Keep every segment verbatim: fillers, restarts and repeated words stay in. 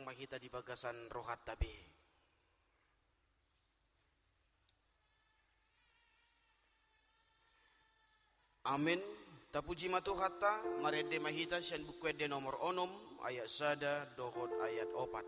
ma hita di bagasan rohanta be. Amen. Tapuji ma Tuhanta, marende ma hita sian Buku Ende nomor onom, ayat sada dohot ayat opat.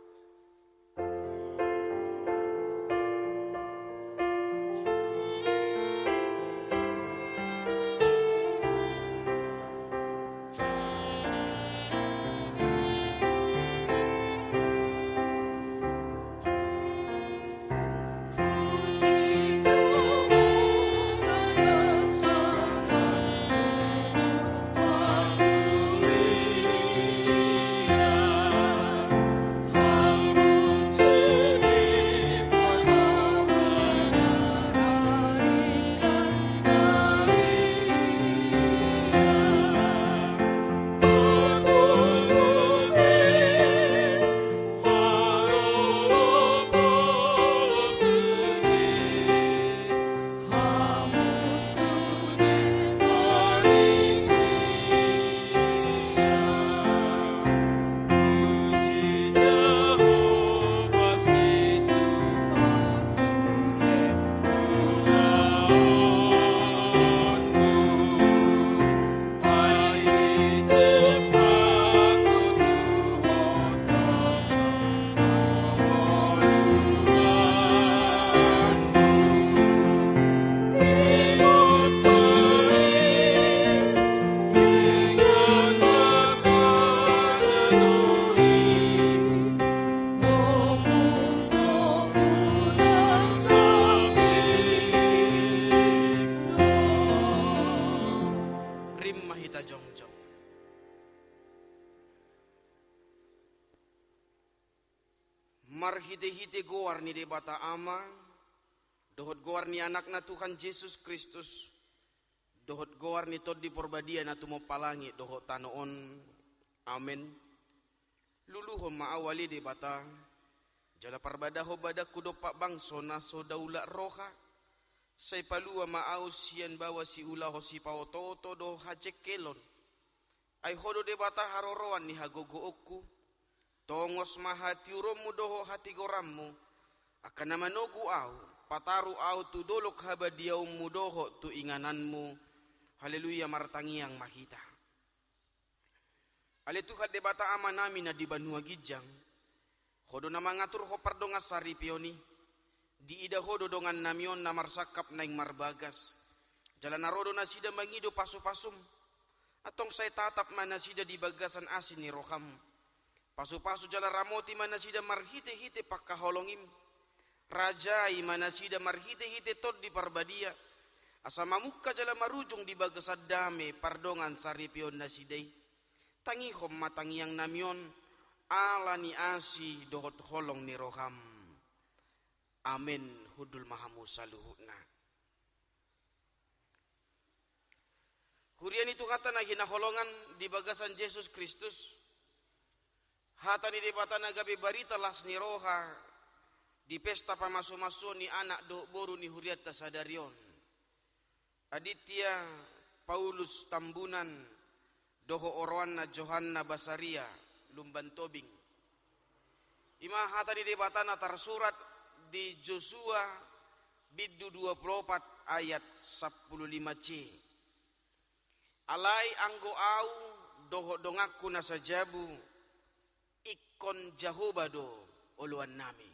Rima hita jongjong. Marhitehite goar ni Debata Ama, dohot goar ni Anakna Tuhan Jesus Kristus, dohot goar ni Tondi Parbadia na tumompa langit dohot tano on. Amen. Luluhon ma ahu ale Debata, jala parbadahon badangku dompak bangso na so daulat roha. Sai palua ma ahu sian baoa siulahon sipaotooto dohot hajengkelon. Ai Ho do Debata haroroan ni hagogoonku. Tongos ma hatiuronmu dohot hatigoranmu, angka na manogu ahu, pataru ahu tu dolok habadiaonmu dohot tu ingananmu. Haleluya, martangiang ma hita. Ale Tuhan Debata Amanami na di banua ginjang, Ho do na mangaturhon pardongan saripeon i. Diida Ho do dongannami on na marsangkap naeng marbagas, jala na ro do nasida mangido pasupasum. Antong sai tatap ma nasida di bagasan asi ni roham. Pasupasu jala ramoti ma nasida marhitehite pangkaholongim. Rajai ma nasida marhitehite Tondi Parbadia, asa mamungka jala marujung di bagasan dame pardongan saripeon nasida i. Tangihon ma tangiangnami on, ala ni asi dohot holong ni roham. Amen. Hundul ma hamu saluhutna. Huria ni Tuhanta na hinaholongan di bagasan Jesus Kristus, hata ni Debata na gabe barita las ni roha di pesta pamasumasuon ni anak dohot boru ni hurianta sadari on. Aditya Paulus Tambunan dohot oroanna Johanna Basaria Lumban Tobing. I ma hata ni Debata na tarsurat di Josua bindu dua pulu opat ayat sampulu lima c. Alai anggo ahu dohot donganku na sajabu, ingkon Jahowa do oloannami.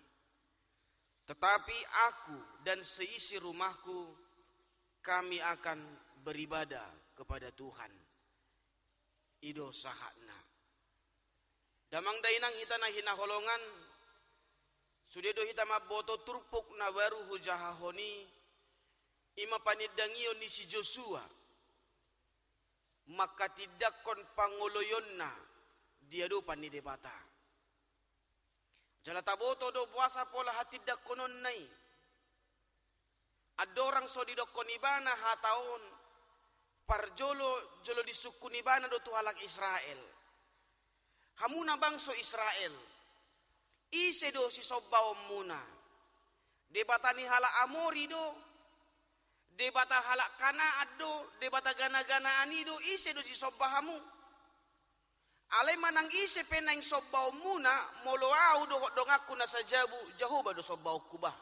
Tetapi aku dan seisi rumahku, kami akan beribadah kepada Tuhan. I do sahatna. Damang dainang hita na hinaholongan, sude do hita mamboto turpuk na baru hujahahon i, i ma panindangion ni si Josua mangkatindangkon pangoloionna di adopan ni Debata. Jala taboto do boasa pola hatindangkononna i. Andorang so didokkon ibana hata on, parjolo jolo disungkun ibana do tu halak Israel. Hamuna bangso Israel, ise do sisombaonmuna? Debata ni halak Amori do, debata halak Kanaan do, debata ganaganaan i do, ise do sisomba hamu? Alai manang ise pe naeng sombaonmuna, molo ahu dohot donganku na sajabu, Jahowa do sombaonku bah.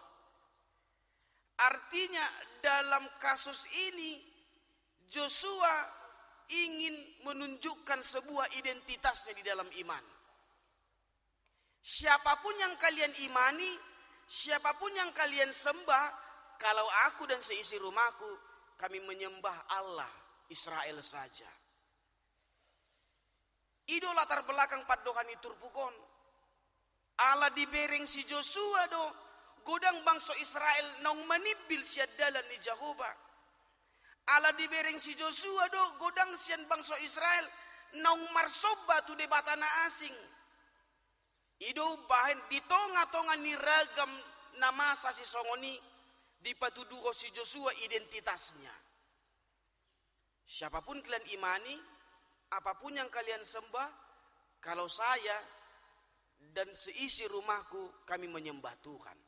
Artinya, dalam kasus ini, Josua ingin menunjukkan sebuah identitasnya di dalam iman. Siapapun yang kalian imani, siapapun yang kalian sembah, kalau aku dan seisi rumahku, kami menyembah Allah Israel saja. I do latar belakang pandohan ni turpuk on. Ala dibereng si Josua do godang bangso Israel naung manimbil sian dalan ni Jahowa. Ala dibereng si Josua do godang sian bangso Israel naung marsomba tu debata na asing. I do umbahen di tonga-tonga ni ragam na masa sisongon i, dipatuduhon si Josua identitasnya. Siapapun kalian imani, apapun yang kalian sembah, kalau saya dan seisi rumahku, kami menyembah Tuhan.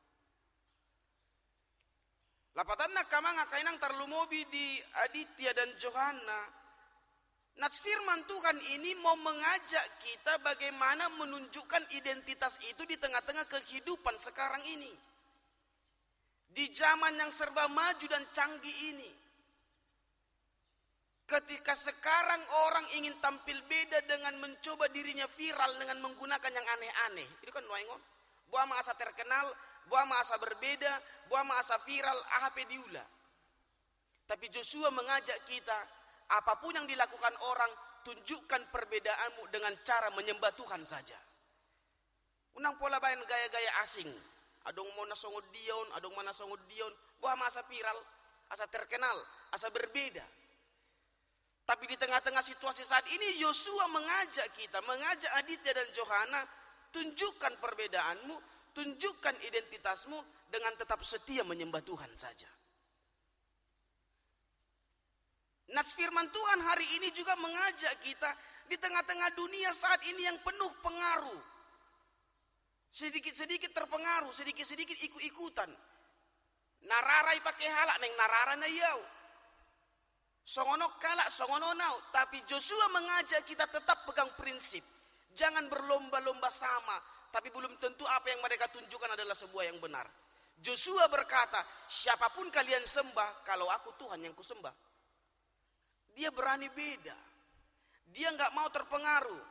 Lapatanna, angka amang, angka inang, tarlumobi di Aditya dan Johanna, nas firman Tuhan ini mau mengajak kita bagaimana menunjukkan identitas itu di tengah-tengah kehidupan sekarang ini. Di zaman yang serba maju dan canggih ini. Ketika sekarang orang ingin tampil beda dengan mencoba dirinya viral dengan menggunakan yang aneh-aneh. Itu kan nuaeng on. Boha ma asa terkenal, boha ma asa berbeda, boha ma asa viral, aha pe diula. Tapi Josua mengajak kita, apapun yang dilakukan orang, tunjukkan perbedaanmu dengan cara menyembah Tuhan saja. Unang pola baen gaya-gaya asing. Adong ma na songon dia on, adong ma na songon dia on. Boha ma asa viral, asa terkenal, asa berbeda. Tapi di tengah-tengah situasi saat ini, Yosua mengajak kita, mengajak Aditya dan Johana, tunjukkan perbedaanmu, tunjukkan identitasmu dengan tetap setia menyembah Tuhan saja. Nas firman Tuhan hari ini juga mengajak kita di tengah-tengah dunia saat ini yang penuh pengaruh. Sedikit-sedikit terpengaruh, sedikit-sedikit ikut-ikutan. Na rara i pake halak, naeng na rara na i au. Songon on halak, songon on au. Tapi Josua mengajak kita tetap pegang prinsip. Jangan berlomba-lomba sama, tapi belum tentu apa yang mereka tunjukkan adalah sebuah yang benar. Josua berkata, "Siapapun kalian sembah, kalau aku Tuhan yang kusembah." Dia berani beda. Dia nggak mau terpengaruh.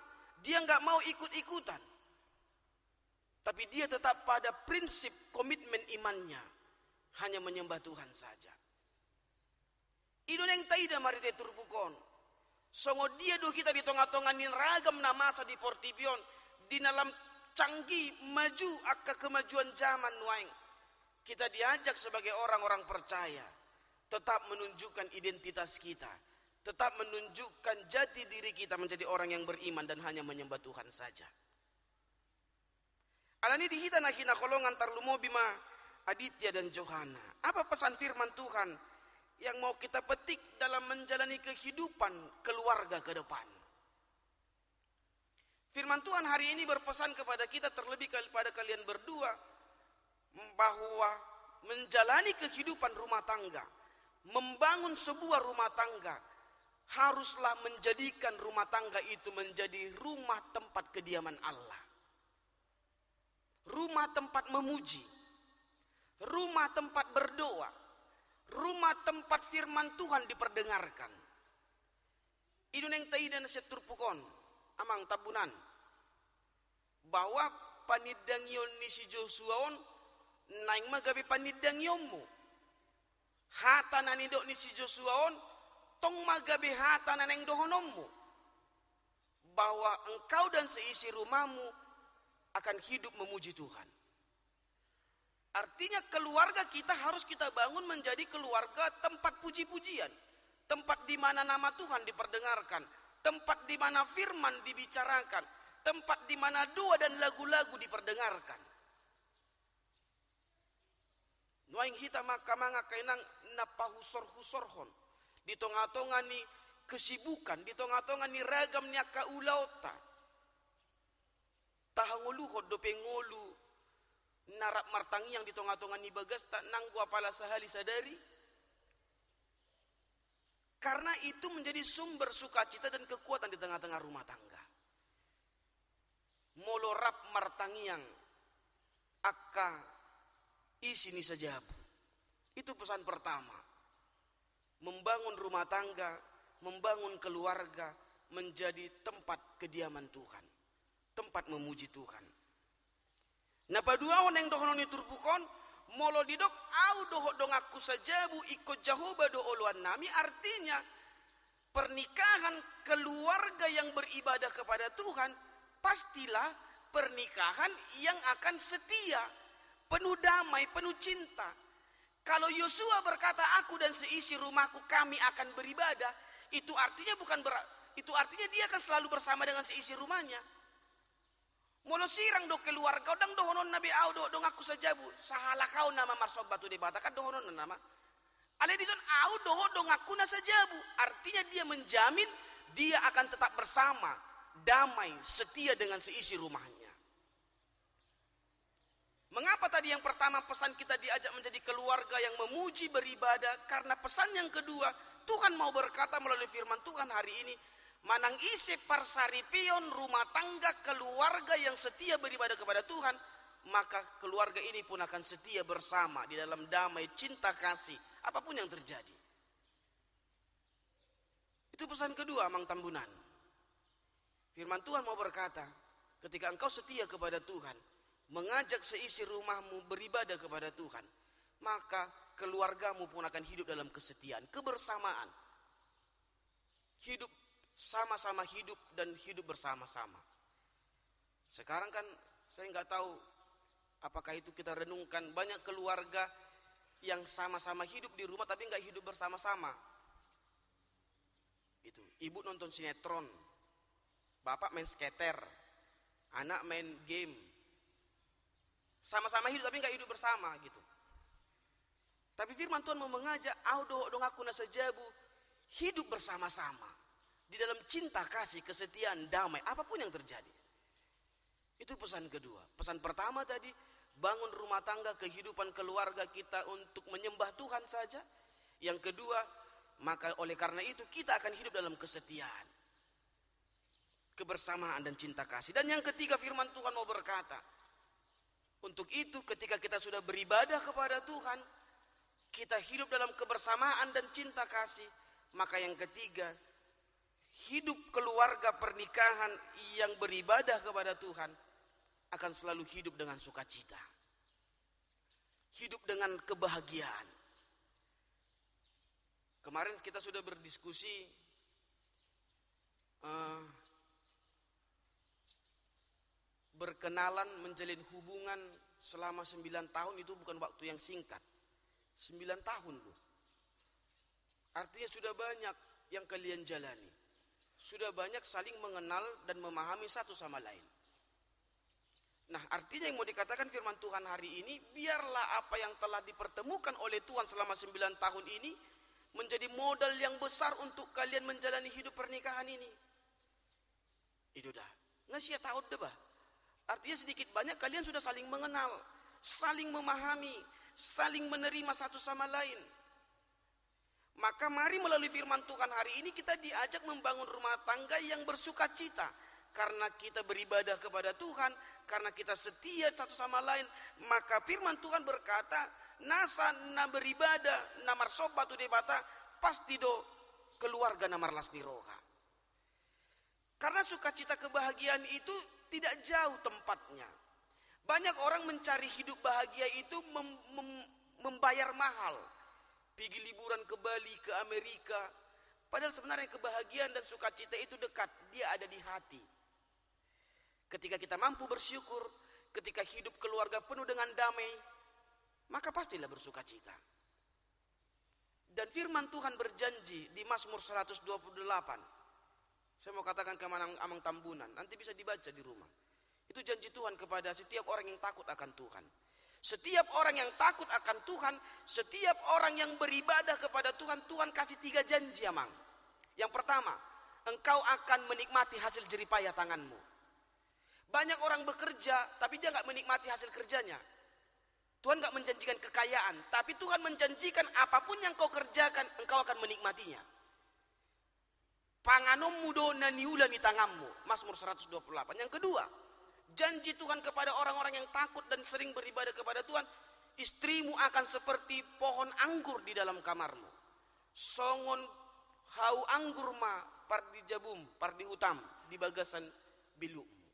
Dia nggak mau ikut-ikutan. Tapi dia tetap pada prinsip komitmen imannya. Hanya menyembah Tuhan saja. I do naeng taida marhite turpuk on. Songon dia do hita di tonga-tonga ni ragam na masa di portibi on, di na lam canggih maju angka kemajuan zaman nuaeng. Kita diajak sebagai orang-orang percaya tetap menunjukkan identitas kita, tetap menunjukkan jati diri kita menjadi orang yang beriman dan hanya menyembah Tuhan saja. Alani di hita na hinaholongan, tarlumobi ma Aditya dan Johana. Apa pesan firman Tuhan yang mau kita petik dalam menjalani kehidupan keluarga ke depan? Firman Tuhan hari ini berpesan kepada kita, terlebih kepada kalian berdua, bahwa menjalani kehidupan rumah tangga, membangun sebuah rumah tangga, haruslah menjadikan rumah tangga itu menjadi rumah tempat kediaman Allah. Rumah tempat memuji, rumah tempat berdoa, rumah tempat firman Tuhan diperdengarkan. I do naeng taida na sian turpuk on, amang, tambunan, bahwa panindangion ni si Josua on naeng ma gabe panindangionmu. Hata na nidok ni si Josua on tong ma gabe hata na naeng dohononmu, bahwa engkau dan seisi rumahmu akan hidup memuji Tuhan. Artinya, keluarga kita harus kita bangun menjadi keluarga tempat puji-pujian, tempat di mana nama Tuhan diperdengarkan, tempat di mana firman dibicarakan, tempat di mana doa dan lagu-lagu diperdengarkan. Nuaeng hita ma, angka amang, angka inang, na pahusor-husorhon di tonga-tonga ni kesibukan, di tonga-tonga ni ragam ni angka ulaonta. Tahangoluhon dope ngolu na rap martangiang di tonga-tonga ni bagasta, nanggo apala sahali sadari? Karena itu menjadi sumber sukacita dan kekuatan di tengah-tengah rumah tangga. molo rap martangiang angka isi ni sajabu. Itu pesan pertama. Membangun rumah tangga, membangun keluarga menjadi tempat kediaman Tuhan, tempat memuji Tuhan. Na paduahon naeng dohonon ni turpuk on, molo didok au dohot donganku sajabu ingkon Jahowa do oloannami, artinya pernikahan keluarga yang beribadah kepada Tuhan, pastilah pernikahan yang akan setia, penuh damai, penuh cinta. Kalau Yosua berkata, "Aku dan seisi rumahku, kami akan beribadah," itu artinya bukan ber-, itu artinya dia akan selalu bersama dengan seisi rumahnya. Molo sirang do keluarga, ndang dohononna be au dohot donganku sajabu, sahalak au nama marsomba tu Debata, kan dohononna nama. Alai dison au dohot donganku na sajabu, artinya dia menjamin dia akan tetap bersama, damai, setia dengan seisi rumahnya. Mengapa tadi yang pertama pesan kita diajak menjadi keluarga yang memuji, beribadah? Karena pesan yang kedua, Tuhan mau berkata melalui firman Tuhan hari ini, manang ise parsaripeon rumah tangga keluarga yang setia beribadah kepada Tuhan, maka keluarga ini pun akan setia bersama di dalam damai, cinta, kasih, apapun yang terjadi. Itu pesan kedua, Amang Tambunan. Firman Tuhan mau berkata, ketika engkau setia kepada Tuhan, mengajak seisi rumahmu beribadah kepada Tuhan, maka keluargamu pun akan hidup dalam kesetiaan, kebersamaan. Hidup sama-sama hidup dan hidup bersama-sama. Sekarang kan saya nggak tahu apakah itu kita renungkan, banyak keluarga yang sama-sama hidup di rumah tapi nggak hidup bersama-sama. Itu, ibu nonton sinetron, bapak main skater, anak main game. Sama-sama hidup tapi nggak hidup bersama gitu. Tapi firman Tuhan mau mengajak, au dohot donganku na sajabu, hidup bersama-sama di dalam cinta, kasih, kesetiaan, damai, apapun yang terjadi. Itu pesan kedua. Pesan pertama tadi, bangun rumah tangga, kehidupan keluarga kita untuk menyembah Tuhan saja. Yang kedua, maka oleh karena itu kita akan hidup dalam kesetiaan, kebersamaan dan cinta kasih. Dan yang ketiga, firman Tuhan mau berkata, untuk itu ketika kita sudah beribadah kepada Tuhan, kita hidup dalam kebersamaan dan cinta kasih, maka yang ketiga, hidup keluarga pernikahan yang beribadah kepada Tuhan akan selalu hidup dengan sukacita. Hidup dengan kebahagiaan. Kemarin kita sudah berdiskusi, eh, berkenalan, menjalin hubungan selama sembilan tahun itu bukan waktu yang singkat. Sembilan tahun, loh. Artinya sudah banyak yang kalian jalani. Sudah banyak saling mengenal dan memahami satu sama lain. Nah, artinya yang mau dikatakan firman Tuhan hari ini, biarlah apa yang telah dipertemukan oleh Tuhan selama sembilan tahun ini menjadi modal yang besar untuk kalian menjalani hidup pernikahan ini. Itu dah. Nggak sia tahu deh, bah. Artinya sedikit banyak kalian sudah saling mengenal, saling memahami, saling menerima satu sama lain. Maka mari melalui firman Tuhan hari ini kita diajak membangun rumah tangga yang bersukacita. Karena kita beribadah kepada Tuhan, karena kita setia satu sama lain, maka firman Tuhan berkata, nasa na beribadah, na marsomba tu Debata, pasti do keluarga na marlas ni roha. Karena sukacita kebahagiaan itu tidak jauh tempatnya. Banyak orang mencari hidup bahagia itu mem-, mem-, membayar mahal. Pergi liburan ke Bali, ke Amerika. Padahal sebenarnya kebahagiaan dan sukacita itu dekat. Dia ada di hati. Ketika kita mampu bersyukur, ketika hidup keluarga penuh dengan damai, maka pastilah bersukacita. Dan firman Tuhan berjanji di Mazmur seratus dua puluh delapan. Saya mau katakan ke Amang, Amang Tambunan, nanti bisa dibaca di rumah. Itu janji Tuhan kepada setiap orang yang takut akan Tuhan. Setiap orang yang takut akan Tuhan, setiap orang yang beribadah kepada Tuhan, Tuhan kasih tiga janji, Amang. Yang pertama, engkau akan menikmati hasil jerih payah tanganmu. Banyak orang bekerja, tapi dia nggak menikmati hasil kerjanya. Tuhan nggak menjanjikan kekayaan, tapi Tuhan menjanjikan apapun yang kau kerjakan, engkau akan menikmatinya. Panganonmu do na niula ni tanganmu, Mazmur seratus dua puluh delapan. Yang kedua, Janji Tuhan kepada orang-orang yang takut dan sering beribadah kepada Tuhan, istrimu akan seperti pohon anggur di dalam kamarmu. Songon hau anggur ma pardijabum, pardihutam, di bagasan bilukmu.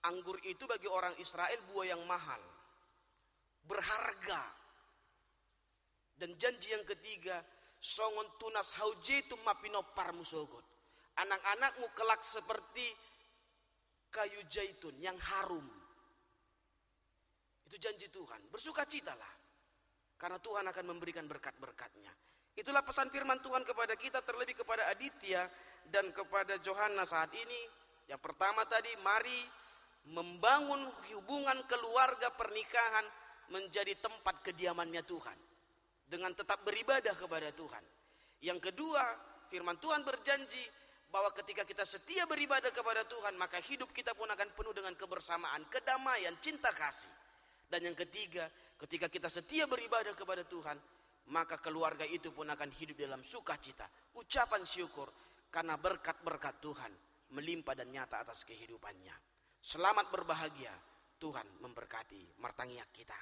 Anggur itu bagi orang Israel buah yang mahal, berharga. Dan janji yang ketiga, songon tunas hau jetun ma pinomparmu sogot. Anak-anakmu kelak seperti kayu zaitun yang harum. Itu janji Tuhan. Bersukacitalah. Karena Tuhan akan memberikan berkat-berkat-Nya. Itulah pesan firman Tuhan kepada kita, terlebih kepada Aditya dan kepada Johanna saat ini. Yang pertama tadi, mari membangun hubungan keluarga pernikahan menjadi tempat kediamannya Tuhan. Dengan tetap beribadah kepada Tuhan. Yang kedua, firman Tuhan berjanji bahwa ketika kita setia beribadah kepada Tuhan, maka hidup kita pun akan penuh dengan kebersamaan, kedamaian, cinta kasih. Dan yang ketiga, ketika kita setia beribadah kepada Tuhan, maka keluarga itu pun akan hidup dalam sukacita, ucapan syukur, karena berkat-berkat Tuhan melimpah dan nyata atas kehidupannya. Selamat berbahagia, Tuhan memberkati. Martangiang hita.